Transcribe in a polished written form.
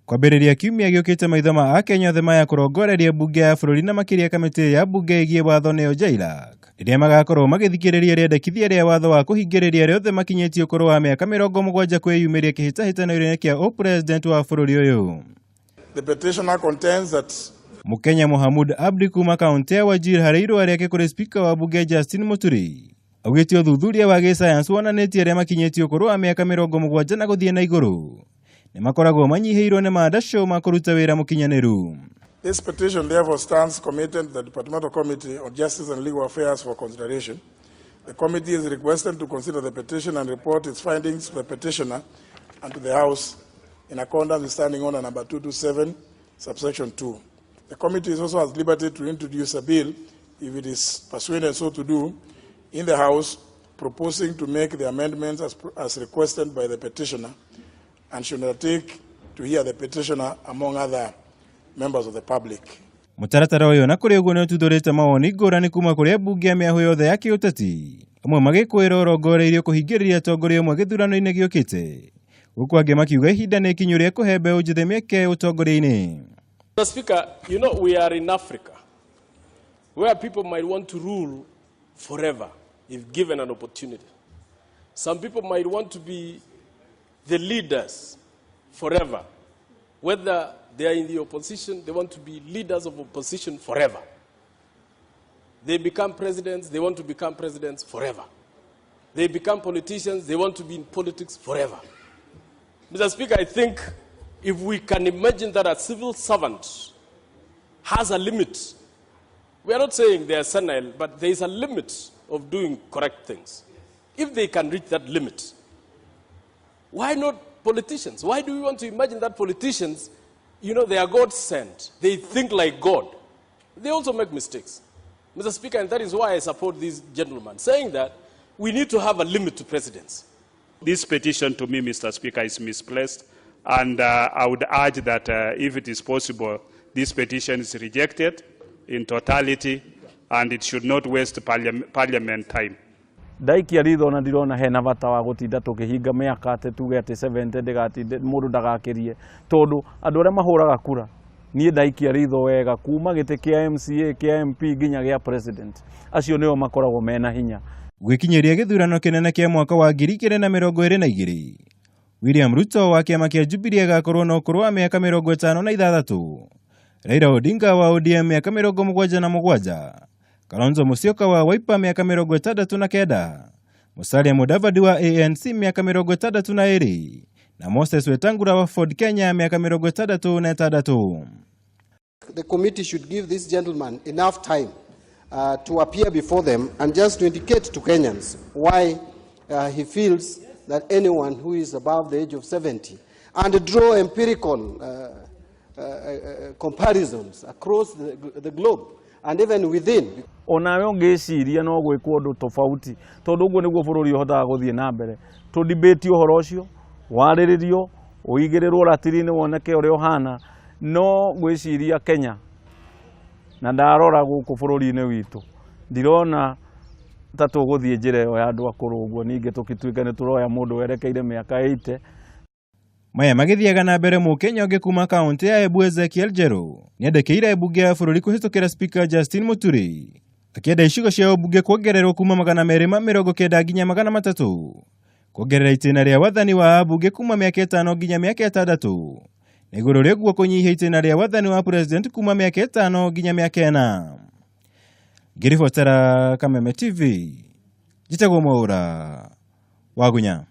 Kwambĩrĩria kiumia gĩũkĩte maitho ma akenya othe maya kũrongoreria mbunge ya bũrũri na makĩria kamĩtĩ ya mbunge ĩgiĩ watho nĩyo JLAC rĩrĩa magakorwo magĩthikĩrĩria rĩendekithia rĩa watho wa kũhingĩrĩria arĩa othe makinyĩtie ũkũrũ wa mĩaka 70 kwĩyumĩria kĩhĩtahĩtano-inĩ kĩa ũpresident wa bũrũri ũyũ. The petitioner contends that Mũkenya Mohamud Abdi kuma kaunti ya Wajir harĩ irũa rĩake kũrĩ spika wa bunge Justin Muturi augĩte ũthuthuria wa gĩsayansi wonanĩtie arĩa makinyĩtie ũkũrũ wa mĩaka 70 na gũthiĩ na igũrũ nĩ makoragwo manyihĩirwo nĩ mandacũ ma kũruta wĩra mũkinyanĩru. This petition therefore stands committed to the Departmental Committee on Justice and Legal Affairs for consideration. The committee is requested to consider the petition and report its findings to the petitioner and to the House in accordance with Standing Order number 227, subsection 2. The committee is also at liberty to introduce a bill, if it is persuaded so to do, in the House, proposing to make the amendments as requested by the petitioner, and should undertake to hear the petitioner among other members of the public. Mũtaratara ũyũ na kũrĩ ũguo nĩ ũtuthũrĩte mawoni ngũrani kuma kũrĩ ambunge a mĩahũ yothe ya kĩũteti, amwe magĩkũĩra ũrongoreirio kũhingĩrĩria atongoria ũmwe gĩthurano-inĩ gĩũkĩte, gũkũ angĩ makiuga ihinda nĩ ikinyu rĩa kũhe mbeũ njĩthĩ mĩeke ũtongoria-inĩ. Mr. Speaker, we are in Africa, where people might want to rule forever if given an opportunity. Some people might want to be the leaders forever. Whether they are in the opposition, they want to be leaders of opposition forever. They become presidents, they want to become presidents forever. They become politicians, they want to be in politics forever. Mr. Speaker, I think if we can imagine that a civil servant has a limit, we are not saying they are senile, but there is a limit of doing correct things. If they can reach that limit, why not politicians? Why do we want to imagine that politicians, they are God sent? They think like God. They also make mistakes. Mr. Speaker, and that is why I support these gentlemen, saying that we need to have a limit to presidents. This petition to me, Mr. Speaker, is misplaced, and I would urge that if it is possible, this petition is rejected in totality, and it should not waste parliament time. Ndaikia ritho na ndirona hena bata wa gutinda tukihinga miaka ati tuge ati 70 ndigatinde mundu ndagakirie, tondu andu aria mahuraga kura nie ndaikia ritho wega kuma giti kia MCA kia MP nginya gia president, acio nio makoragwo mena hinya. Gwĩkinyĩria gĩthurano kĩnene kĩa mwaka wa 2022, William Ruto wa kĩama kĩa Jubilee agakorwo na ũkũrũ wa mĩaka 56, Raila Odinga wa ODM mĩaka 77, Kalonzo Musyoka wa Wiper mĩaka 69, Musalia Mudavadi wa ANC mĩaka 62, na Moses Wetangula wa Ford Kenya mĩaka 66. The committee should give this gentleman enough time to appear before them and just to indicate to Kenyans why he feels that anyone who is above the age of 70, and draw empirical comparisons across the globe and even within. Onawe ũngĩciria no gwĩkwo ũndũ tofauti, tondũ ũguo nĩguo bũrũri ũhotaga gũthiĩ na mbere. Tũ debate ũhoro ũcio, warĩrĩrio, ũigĩrĩrwo ratiri-inĩ woneke ũrĩa ũhana, no ngwĩciria Kenya na ndarora gũkũ bũrũri-inĩ witũ ndirona ta tũgũthiĩ njĩra ĩyo ya andũ akũrũ ũguo, ningĩ tũgĩtuĩke nĩ tũroya mũndũ werekeire mĩaka 80. Maya magĩthiaga na mbere, mũkenya ũngĩ kuma kaunti ya Embu Ezekiel Njeru nĩandĩkĩire mbunge ya bũrũri kũhĩtũkĩra Speaker Justin Muturi akĩenda icigo cia ũmbunge kuongererwo kuma 290 nginya 300, kuongerera itĩna rĩa wathani wa ambunge kuma mĩaka 5 nginya mĩaka 6, na igũrũ rĩguo kũnyihia itĩna rĩa wathani wa president kuma mĩaka 5 nginya mĩaka 4. Ngĩribotera Kameme TV, njĩtagwo Mwaũra Wagunya.